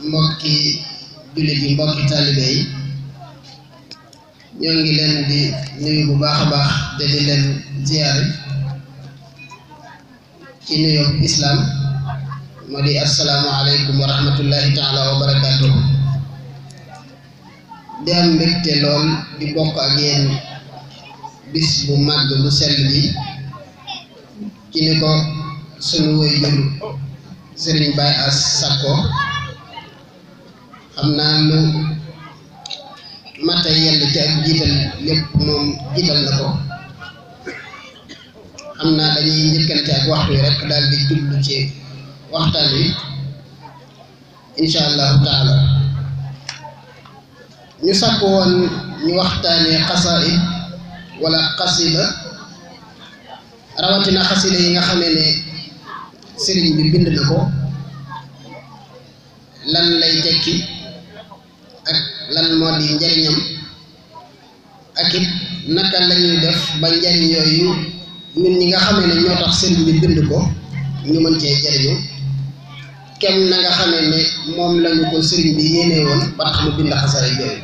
mbokki jullit yi mbokki taalibe yi ñoo ngi leen di nuyu bu baax a baax te di leen ziyaare ci nuyoo islam moo di assalaamu aleykum wa rahmatullahi taala wa barakaatuhu. di am mbégte lool di bokk ak yéen bis bu màgg bu sell bi ci ni ko sunu waajur Sëriñ Baye Ass Sakko xam naa lu mata yell ci ak jiital lépp moom jiital na ko. xam naa dañuy njëkkante ak waxtu wi rek daal di jublu ci waxtaan wi insha allahu taala. ñu sàkk woon ñu waxtaanee xasaid wala xasida, rawatina xasida yi nga xamee ne sëriñ bi bind na ko, lan lay tekki ak lan moo di njariñam, ak it naka lañuy def ba njariñ yooyu ñun ñi nga xamee ne ñoo tax sëriñ bi bind ko ñu mën cee jariñu kem na nga xamee ne moom lañu ko sëriñ bi yéene woon ba tax mu bind xasara yooyu.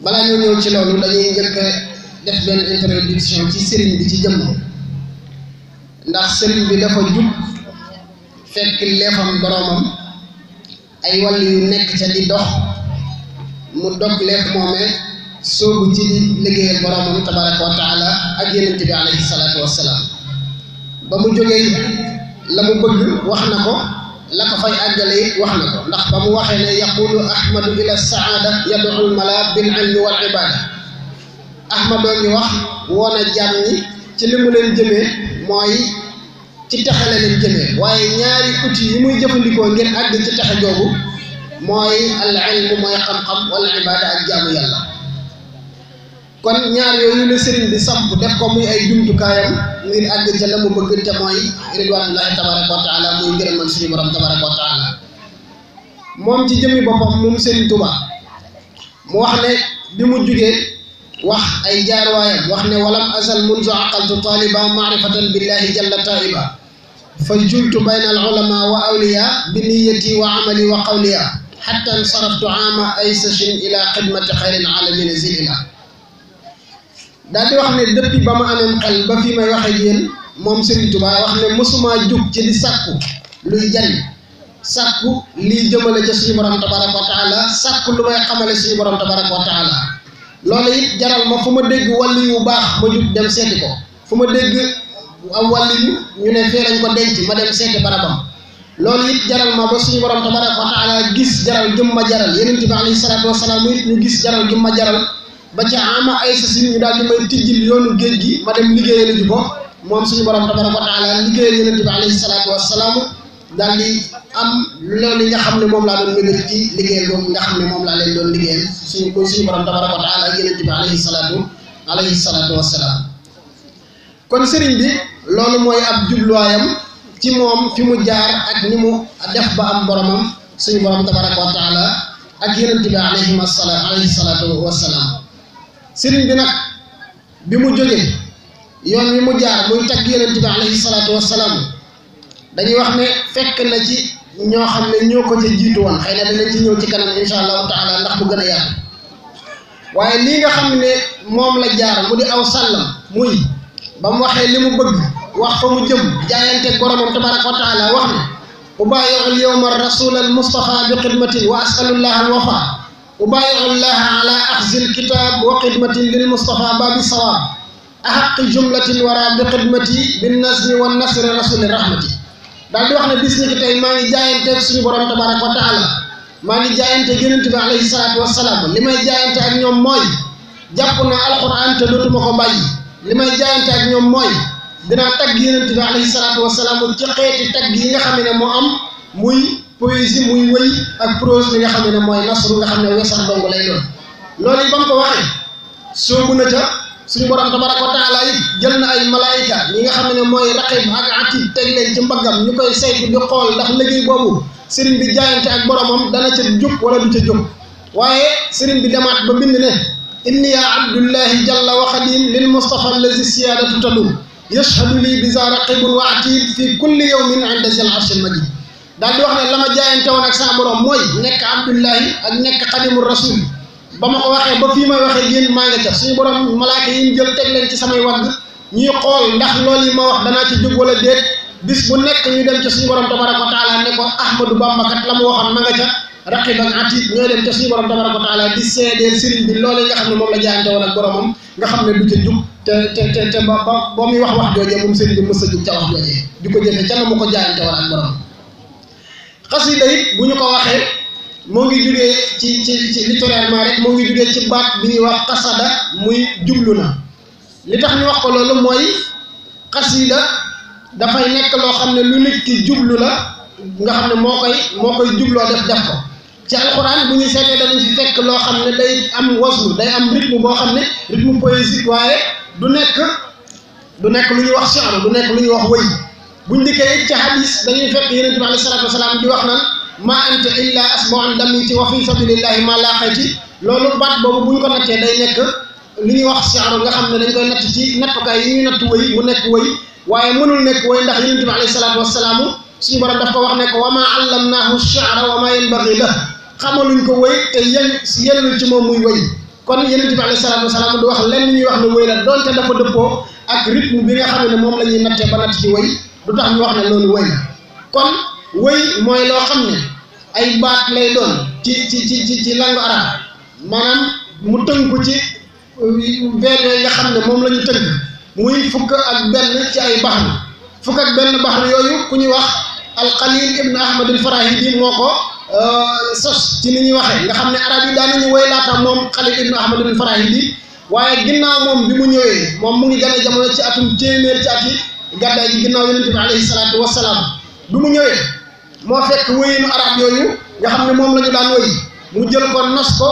balaa ñu ñëw ci loolu dañuy njëkk def benn introduction ci sëriñ bi ci jëmm, ndax sëriñ bi dafa jub fekk leefam boroomam ay wàll yu nekk ca di dox mu dog leef moomee soobu ci di liggéeyal boroomam tabaraka wa taala ak yonent bi alayhi salaatu wassalaam. ba mu jógee la mu bëgg wax na ko, la ko fay àggale it wax na ko, ndax ba mu waxee ne yaqulu ahmadu ila saada yadul mala bil ilmi wal ibada. ahmadoo ngi wax woon a jàmm ñi ci li mu leen jëmee mooy ci texe la leen jëmee, waaye ñaari outil yi muy jëfandikoo ngir àgg ci texe googu mooy al ilmu mooy xam-xam wala ibada ak jaamu yàlla. kon ñaar yooyu la sëriñ bi samp def ko muy ay jumtukaayam ngir àgg ca la mu bëgg te mooy ridwanullahi tabaraka wa taala, muy ngërëmal suñu borom tabaraka wa taala. moom ci jëmmi boppam moom Sëriñ Tuubaa mu wax ne bi mu jugee wax ay jaarwaayam wax ne walam azal munzu aqaltu taliba maarifatan billahi jalla taiba fa jultu bayna al ulama wa awliya bi niyati wa amali wa qawliya hatta saraftu ama aysashin ila xidmati xayril alamina zilila. daal di wax ne depuis ba ma amee xel ba fii may waxe yéen moom Sëriñ Tuubaa wax ne mësuma jug ci di sàkku luy jariñ, sàkku lii jëmale ca suñu borom tabaraka wa taala, sàkku lu may xamale suñu borom tabaraka wa taala. loolu it jaral ma fu ma dégg wàlli yu baax ma jug dem seeti ko, fu ma dégg am wàlli ñu ne fee lañ ko denc ma dem seeti barabam. loolu it jaral ma ba suñu borom tabaraka wa taala gis jaral gëm ma jaral, yonent bi alayhi salaatu wasalaam it ñu gis jaral gëm ma jaral ba ca ama ay sa si ñu daal di may tijjil yoonu géej gi ma dem liggéeyal ji ko moom suñu borom tabaraka wa taala, liggéeyal yonent bi alayhi salaatu wasalaam daal di am loolu nga xam ne moom laa doon mébét ci liggéeyal boobu nga xam ne moom laa leen doon liggéeyal suñu borom tabaraka wa taala ak yonent bi alayhi salaatu wasalaam. kon sëriñ bi loolu mooy ab jubluwaayam ci moom fi mu jaar ak ni mu def ba am boromam suñu borom tabaraka wa taala ak yonent bi alayhi salaatu wasalaam. sëriñ bi nag bi mu jógee yoon wi mu jaar muy tagg yonent bi alayhi salaatu wassalaam dañuy wax ne fekk na ci ñoo xam ne ñoo ko ca jiitu woon, xëy na danañ ci ñëw ci kanam insha allahu taala ndax bu gën a yaatu. waaye lii nga xam ne moom la jaar mu di aw sàllam, muy ba mu waxee li mu bëgg wax fa mu jëm jaayante boromam tabaraka wa taala wax ne ubaayi'u al yawma rasula al mustafa bi xidmatin wa asalullah al wafa ubaayi'u llaha ala axzil kitab wa xidmatin lil mustafa babi sawab ahaqi jumlatin wara bi xidmati bin nazmi wa nasri rasuli rahmati. daal di wax ne bis ni ki tey maa ngi jaayanteeg suñu borom tabaraka wa taala, maa ngi jaayanteeg yonent bi alayhi salaatu wasalaam. li may jaayante ak ñoom mooy jàpp na alquran te dootuma ko bàyyi. li may jaayante ak ñoom mooy dinaa tagg yonent bi alayhi salaatu wasalaam ci xeeti tagg yi nga xam ne moo am, muy poésie muy wëy ak prose li nga xam ne mooy nasru nga xam ne wesar dong lay doon. loolu yi ba mu ko waxee soobu na ca suñu borom tabaraka wa taala it jël na ay malaayika ñi nga xam ne mooy raqib ak atid teg leen ci mbaggam ñu koy saytu di xool ndax liggéey boobu sëriñ bi jaayante ak boromam dana ca jóg wala du ca jóg. waaye sëriñ bi demaat ba bind ne inni ya abdullahi jalla wa xadim lil mustafa allazi siyadatu tadum yashhadu li biza raqibun wa atid fi kulli yawmin inda zil arshil majid. daal di wax ne la ma jaayante woon ak sama borom mooy nekk Abdullahi ak nekk xadimu rasul ba ma ko waxee ba fii may waxee yéen maa ngi ca suñu borom malaaka yi ñu jël teg leen ci samay wagg ñuy xool ndax loolu yi ma wax danaa ci jóg wala déet bis bu nekk ñu dem ca suñu borom tabaraka wa taala ne ko Ahmadou Bamba kat la mu waxoon ma nga ca raqib ak atid ñooy dem ca suñu borom tabaraka wa taala di seedeel sëriñ bi loolu nga xam ne moom la jaayante woon ak boromam nga xam ne du ca jug te ba muy wax joojee moom sëriñ bi mës a jug ca wax joojee di ko jëfe ca na mu ko jaayante woon ak borom xasida it bu ñu ko waxee moo ngi jugee ci littéralement rek moo ngi jugee ci baat bi ñuy wax xasada muy jublu na li tax ñu wax ko loolu mooy xasida dafay nekk loo xam ne lu nit ki jublu la nga xam ne moo koy jubloo def ko ci alxuraan bu ñu seetee danañ fi fekk loo xam ne day am waslu day am rythme boo xam ne rythme poésique waaye du nekk lu ñuy wax shi'r du nekk lu ñuy wax wëy buñ dikkee it ci hadis dañuy fekk yonent bi alayhi salaatu wasalaam di wax naan ma anta illa asbu'an damiti wa fi sabilillahi ma laqayti loolu baat boobu buñ ko nattee day nekk li ñuy wax shi'r nga xam ne dañ koy natt ci nattukaay yi ñuy natt wëy mu nekk wëy waaye mënul nekk wëy ndax yonent bi alayhi salaatu wasalaam suñu borom daf ko wax ne ko wa ma allamnaahu shi'ra wa ma yanbaghi lahu xamaluñ ko wëy te yellul ci moom muy wëy kon yonent bi alayhi salaatu wasalaam du wax lenn ñuy wax ne wëy la donte dafa dëppoo ak rythme bi nga xam ne moom la ñuy nattee ba natt ci wëy du tax ñu wax ne loolu wëy la kon wëy mooy loo xam ne ay baat lay doon ci langue arabe maanaam mu tënku ci vers yooyu nga xam ne moom la ñu tënk muy fukk ak benn ci ay baxru fukk ak benn baxru yooyu ku ñuy wax alxalil ibn ahmad al farahidi moo ko sos ci ni ñuy waxee nga xam ne arab yi daan nañu woy laata moom xalil ibn ahmad al farahidi waaye ginnaaw moom bi mu ñëwee moom mu ngi gane jamono ci atum téeméer ci ati gàddaay gi ginnaaw yonente bi alayhi salaatu wasalaam bi mu ñëwee moo fekk wëyinu arab yooyu nga xam ne moom la ñu daan wëy mu jël ko nos ko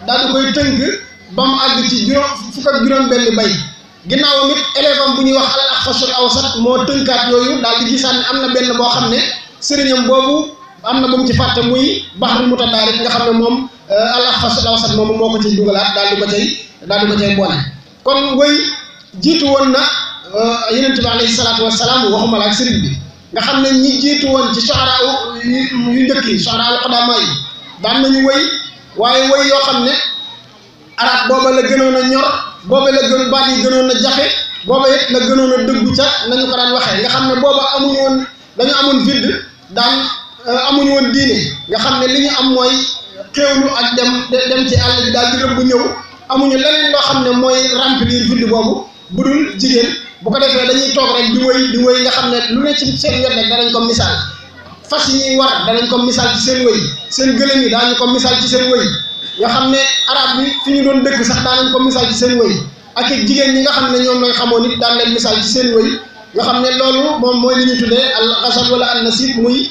daal di koy tënk ba mu àgg ci fukk ak juróom benn bay ginnaawam it élève am bu ñuy wax al axfasul awsat moo tënkaat yooyu daal di gisaan ne am na benn boo xam ne sëriñam boobu am na bu mu ci fàtte muy baxrul mutadaarik nga xam ne moom al axfasul awsat moom moo ko ciy dugalaat daal di ko cay boole kon wëy jiitu woon na yonent bi alayhi salaatu wasalaam waxuma la ak sëriñ bi nga xam ne ñi jiitu woon ci shu'ara yu njëkk yi shu'ara al qudama yi daan nañu wëy waaye wëy yoo xam ne arab booba la gënoon a ñor booba la gën baat yi gënoon a jafe booba it la gënoon a dëggu ca nañu ko daan waxee nga xam ne booba dañu amoon vide amuñu woon diine nga xam ne li ñu am mooy xéewlu ak dem ci àll bi daal di rëbb ñëw amuñu leneen loo xam ne mooy remplir vide boobu bu dul jigéen bu ko defee dañuy toog rek di wëy nga xam ne lu ne ci seen wet rek danañ ko misaal fas yi ñuy war danañ ko misaal ci seen wëy seen gëlëm yi daañu ko misaal ci seen wëy nga xam ne arab bi fi ñu doon dëkk sax daanañ ko misaal ci seen wëy ak jigéen ñi nga xam ne ñoom lañ xamoon it daan leen misaal ci seen wëy nga xam ne loolu moom mooy li ñu tuddee al xasab wala an nasib muy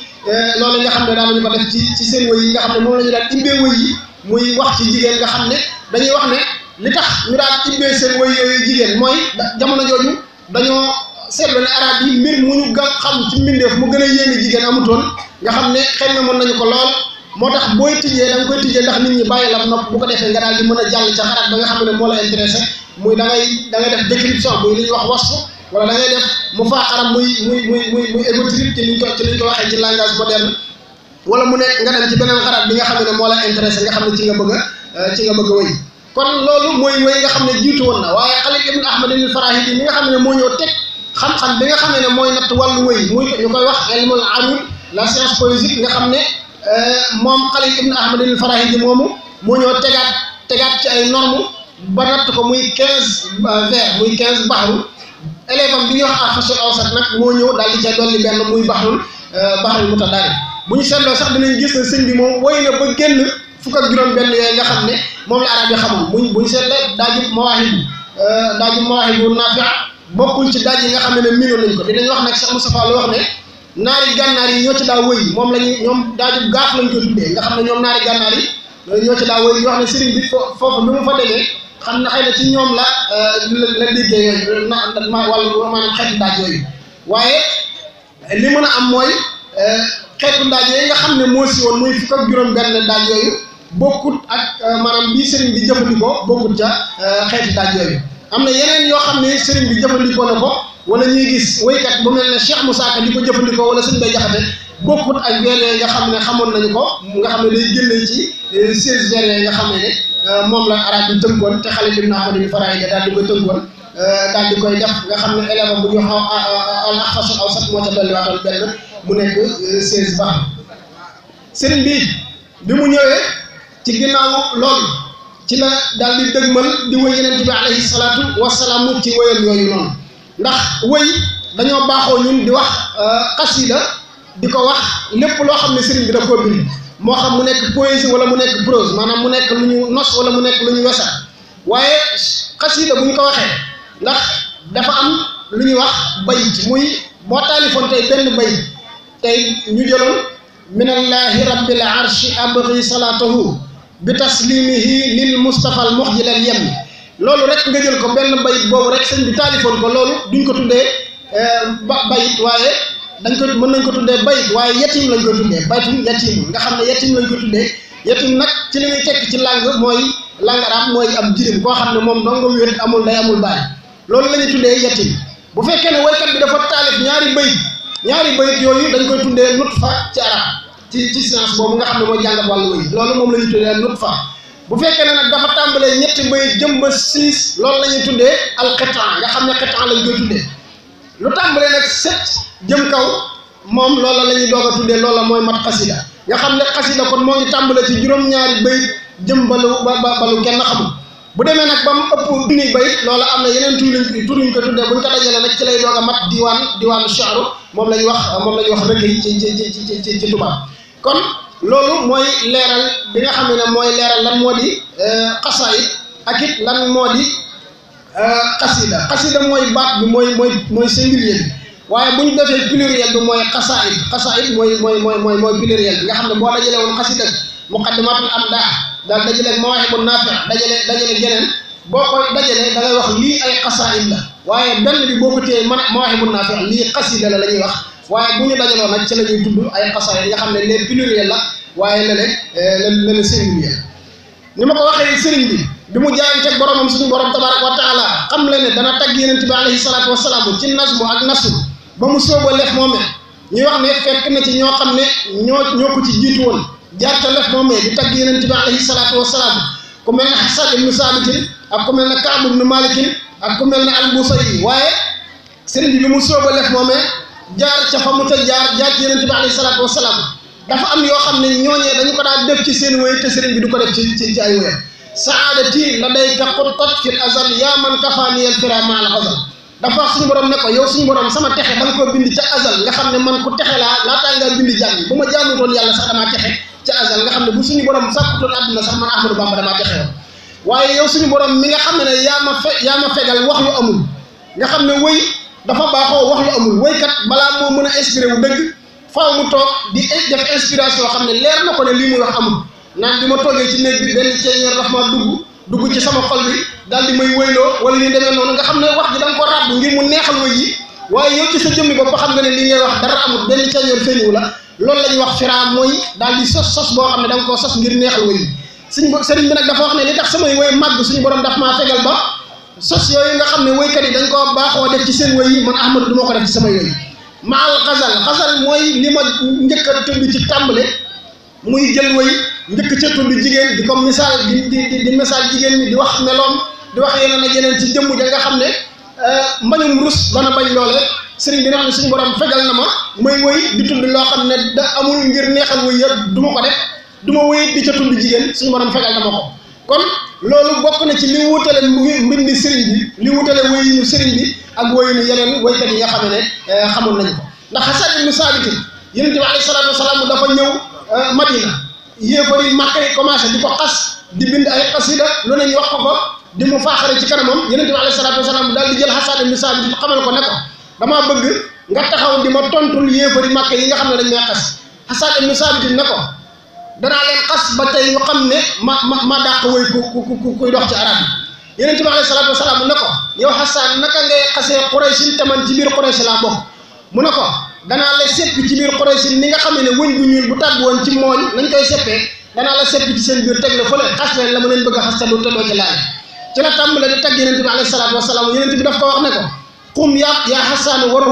loolu nga xam ne daanañu ko def ci seen wëy yi nga xam ne moom la ñu daan ibbee wëy yi muy wax ci jigéen nga xam ne dañuy wax ne li tax ñu daan ibbee seen wëy yooyu jigéen mooy jamono jooju dañoo seetlu ne arab yi mbir mu ñu xam ci mbindeef mu gën a yéeme jigéen amutoon nga xam ne xëy na mën nañu ko lool moo tax booy tijjee da nga koy tijjee ndax nit ñi bàyyi la nopp bu ko defee nga daal di mën a jàll ca xalaat ba nga xam ne moo la intéressé muy da ngay def description muy li ñuy wax wasfu wala da ngay def mu faaxaram muy égotrip ci liñ ko waxee ci langage moderne wala mu nekk nga dem ci beneen xalaat bi nga xam ne moo la intéressé nga xam ne ci nga bëgg a wëy kon loolu mooy wëy nga xam ne jiitu woon na waaye Xalil ibn Ahmad al Farahidi mi nga xam ne moo ñëw teg xam-xam bi nga xam ne mooy natt wàllu wëy muy ñu koy wax ilmul arud la science poésique nga xam ne moom Xalil ibn Ahmad al Farahidi moomu moo ñëw tegaat ci ay normes ba natt ko muy 15 vers muy 15 baxru élève am bi ñuy wax al-Axfasul Awsat nag moo ñëw daal di ca dolli benn muy baxrul mutadaarik bu ñu seetloo sax dinañ gis ne sëñ bi moom woy na ba génn fukk ak juróom benn yooyu nga xam ne moom la arab yi xamoon bu ñu seetlee daajub mawaahibu naafi' bokkul ci daaj yi nga xam ne miinoon nañ ko dinañ wax nag Cheikh Moustapha la wax ne naari gànnaar yi ñoo ci daa wëy moom ñoom daajub gaaf lañ ko tuddee nga xam ne ñoom naari gànnaar yi ñoo ci daa wëy yoo xam ne sëriñ bi foofu bi mu fa demee xam na xëy na ci ñoom la déggee yooyu wàllu maanaam xeetu daaj yooyu waaye li mën a am mooy xeetu daaj yooyu nga xam ne moo si woon muy fukk ak juróom benn daaj yooyu bokkut ak maanaam bii sëriñ bi jëfandikoo bokkut ca xeetu daaj yooyu am na yeneen yoo xam ne sëriñ bi jëfandikoo na ko wala ñuy gis waykat bu mel ne Cheikh Moussa Ka di ko jëfandikoo wala sëñ Bay Jaxate bokkut ak vers yooyu nga xam ne xamoon nañu ko nga xam ne day génne ci 16 vers yooyu nga xam ne moom la arab yi tënkoon te Xalil ibn Ahmad ibn Farahida daal di koy tënkoon daal di koy def nga xam ne élève bu ñu wax al ahfasul awsat moo ca dolli waatoon benn mu nekk 16 baax sëriñ bi mu ñëwee ci ginnaaw loolu ci la daal di dëgmal di wëy Yonent bi alayhi salaatu wasalaam ci wëyal yooyu noonu ndax wëy dañoo baaxoo ñun di wax xasida di ko wax lépp loo xam ne sëriñ bi daf koo bind moo xam mu nekk poésie wala mu nekk prose maanaam mu nekk lu ñu nos wala mu nekk lu ñu wesal waaye xasida bu ñu ko waxee ndax dafa am lu ñuy wax bayit muy boo taalifoon tey benn bayit tey ñu jëloon minallahi rabbil arshi abghi salatahu bi taslimihi lil mustafa al muxjil al yem loolu rek nga jël ko benn bayit boobu rek sëñ bi taalifoon ko loolu duñ ko tuddee bayit waaye mën nañ ko tuddee bayit waaye yatim lañ ko tuddee baytum yatim nga xam ne yatim lañ ko tuddee yatim nag ci li muy tekk ci langue mooy langue arabe mooy am jirim koo xam ne moom dong nga wéet amul day amul baay loolu la ñuy tuddee yatim bu fekkee ne waykat bi dafa taalif ñaari bayit yooyu dañ koy tuddee nutfa ci arab ci science boobu nga xam ne mooy jàngat wàllu wëy loolu moom la ñuy tuddee nutfa bu fekkee ne nag dafa tàmbalee ñetti bayit jëm ba 6 loolu la ñuy tuddee alxitaan nga xam ne xitaan lañ koy tuddee lu tàmbalee nag 7 jëm kaw moom loola la ñuy doog a tuddee loola mooy mat xasida nga xam ne xasida kon moo ngi tàmbalee ci juróom-ñaari bayit jëm balu kenn xamul bu demee nag ba mu ëpp junniy bayit loola am na yeneen turuñ ko tuddee buñ ko dajalee nag ci lay doog a mat diwaanu sha'ru moom la ñuy wax recueil ci tubaab kon loolu mooy leeral bi nga xam ne mooy leeral lan moo di xasaayid ak it lan moo di xasida mooy baat bi mooy singulier bi waaye bu ñu defee pluriel bi mooy xasaayid mooy pluriel bi nga xam ne boo dajalee woon xasida muqaddimatul amdah daal dajale mawaahibun naafi' dajale geneen boo koy dajalee da ngay wax lii ay xasaayid la waaye benn bi boo ko téye mawaahibun naafi' lii xasida la ñuy wax waaye bu ñu dajaloo nag ci la ñuy tudd ay xasaayid nga xam ne les pluriel la waaye lale singulier ni ma ko waxee sëriñ bi mu jaayanteeg boromam suñu borom tabaraka wa taala xam le ne dana tagg Yonent bi alayhi salaatu wasalaam ci nasbu ak nasru ba mu sóoba lef moomee ñuy wax ne fekk na ci ñoo xam ne ñoo ko ci jiitu woon jaar ca lef moomee di tagg Yonent bi alayhi salaatu wasalaam ku mel ne Hasan ibnu Saabitin ak ku mel ne Kaab ibnu Malikin ak ku mel ne al-Busayri waaye sëriñ bi mu sóoba lef moomee jaar ca fa mu ca jaar ci Yonent bi alayhi salaatu wasalaam dafa am yoo xam ne ñooñee dañu ko daan def ci seen wéy te sëriñ bi du ko def ci ay wéyam saadati ladayka quttat fil azal yaa man kafaaniyal fira ma al azal dafa wax suñu borom ne ko yow suñu borom sama texe da nga koo bind ca azal nga xam ne man ku texe laa laataa ngaa bind jàmm bu ma jaamutoon yàlla sax damaa texe ca azal nga xam ne bu suñu borom sàkkutoon àdduna sax man Ahmadou Bamba damaa texe woon waaye yow suñu borom mi nga xam ne yaa ma fegal wax lu amul nga xam ne wëy dafa baaxoo wax lu amul wëykat balaa moo mën a inspiré wu dëgg faaw mu toog di def inspiration xam ne leer na ko ne lii muy wax amul naan bi ma toogee ci néeg bi benn ceeñeer daf ma dugg ci sama xol bi daal di may wëyloo wala ñu demee noonu nga xam ne wax ji da nga ko ràbb ngir mu neexal wëy yi waaye yow ci sa jëmmi bopp xam nga ne li ngay wax dara amul benn ceeñeer feeñu la loolu la ñuy wax fira mooy daal di sos boo xam ne da nga koo sos ngir neexal wëy yi sëriñ bi nag dafa wax ne li tax samay wëy màgg suñu borom daf maa fegal ba sos yooyu nga xam ne wëykat yi dañ koo baaxoo def ci seen wëy yi man Ahmadou du ma ko def ci sama yooyu maal xasal mooy li ma njëkk a tudd ci tàmbale muy jël wëy njëkk ca tudd jigéen di ko misaal di misaal jigéen ñi di wax meloom di wax yeneen ak yeneen ci jëmm ja nga xam ne mbañum rus dana bañ loole sëriñ bi nga xam ne suñu borom fegal na ma may wëy di tudd loo xam ne da amul ngir neexal wëy yëpp du ma ko def du ma wëy di ca tudd jigéen suñu borom fegal na ma ko kon loolu bokk na ci li wutale mbindi sëriñ bi li wutale wëyinu sëriñ bi ak wëyinu yeneen wëykat yi nga xam ne xamoon nañu ko ndax Hasan ibnu Saabit Yonent bi alayhi salaatu wasalaam dafa ñëw Madina yéefar yi Makka yi commencé di ko xas di bind ay xasida lu ne ñu wax ko di mu faaxare ci kanamam Yonent bi alayhi salaatu wasalaam daal di jël Hasan ibnu Saabit xamal ko ne ko damaa bëgg nga taxaw di ma tontul yéefar yi Makka yi nga xam ne dañ may xas Hasan ibnu Saabit ne ko danaa leen xas ba tey ñu xam ne ma dàq wëy kuy dox ci arab yi Yonent bi alayhi salaatu wasalaam ne ko yow Hasan naka ngay xasee Quraysh te man ci biir Quraysh laa bokk mu ne ko danaa la seppi ci biir Quraysh ni nga xam ne wëñ bu ñuul bu tàgg woon ci mooñ nañ koy seppee danaa la seppi ci seen biir teg la fële xas leen la ma leen bëgg a xas te doo ci laaj ci la tàmbale di tagg Yonent bi alayhi salaatu wasalaam Yonent bi daf ko wax ne ko xum yaa Hasan war a